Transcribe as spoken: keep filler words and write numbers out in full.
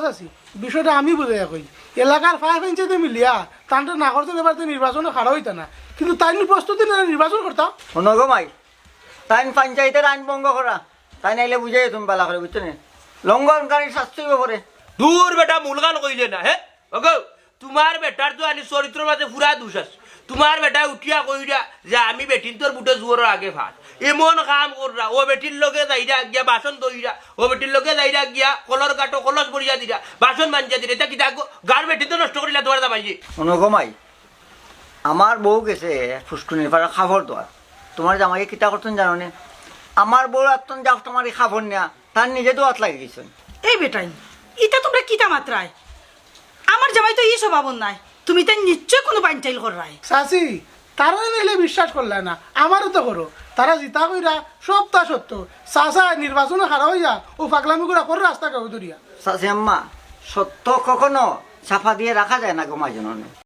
আছি, বিষয়টা আমি বুঝাইয়া কই। এলাকার ফাইভ ইঞ্চিতে মিলিয়া তানরে না করতে পারতে নির্বাচনে খাড়া অইতা না, কিন্তু তাইন প্রস্তুতি নিয়া নির্বাচন করতা। হুনো গো মাই, তাইন পঞ্চায়েতর আইন ভঙ্গ করা, তাইন আইলে বুঝাইও তুমি বালা করি, বুঝছো নি? লঙ্ঘনকারীর শাস্তি অইবো পরে। দূর বেটা, মূল গান কইলে না, হে? ওগো, তুমার বেটার তো আনি চরিত্রর মাঝে পুরা দুষ আছে। তুমার বেটা উঠিয়া কইরা যে আমি বেটিন্তর বুটে জুয়ারর আগে ফার। এমন কাম কররা, ও বেটির লগে যাইরা গিয়া বাসন ধইরা, ও বেটির লগে যাইরা গিয়া কলর গাটো কলস ভরিয়া দিরা, বাসন মাঞ্জিয়া দিরা। ইতা কিতা গো, গাঁর বেটিন্তর নষ্ট করিলা তুমার জামাইয়ে। হুনো গো মাই, আমার বউ গেছে ফুসকুনির পাড়া কাপড় ধোয়াত। তুমার জামাইয়ে কিতা করছইন জানো নি? আমার বউর আত্তন যাও তুমার এই কাপড় নিয়া, তার নিজে ধোয়াত লাগি গেছইন। এই বেটাইন, ইতা তুমরা কিতা মাতরায়? আমার জামাই তো ই স্বভাবর নায়। তুমি তাইন নিশ্চয় কুনু বানচাইল কররায়। চাচি, তারারে নাইলে বিশ্বাস করলায় না, আমারে তো করো। তারা জিতা কইরা সবতা সত্য। চাচা নির্বাচনে খাড়া অইয়া ও পাগলামি করা করে রাস্তা কেউ ধরিয়া। চাচি আম্মা, সত্য কখনো চাপা দিয়া রাখা যায় না গো মাইজান।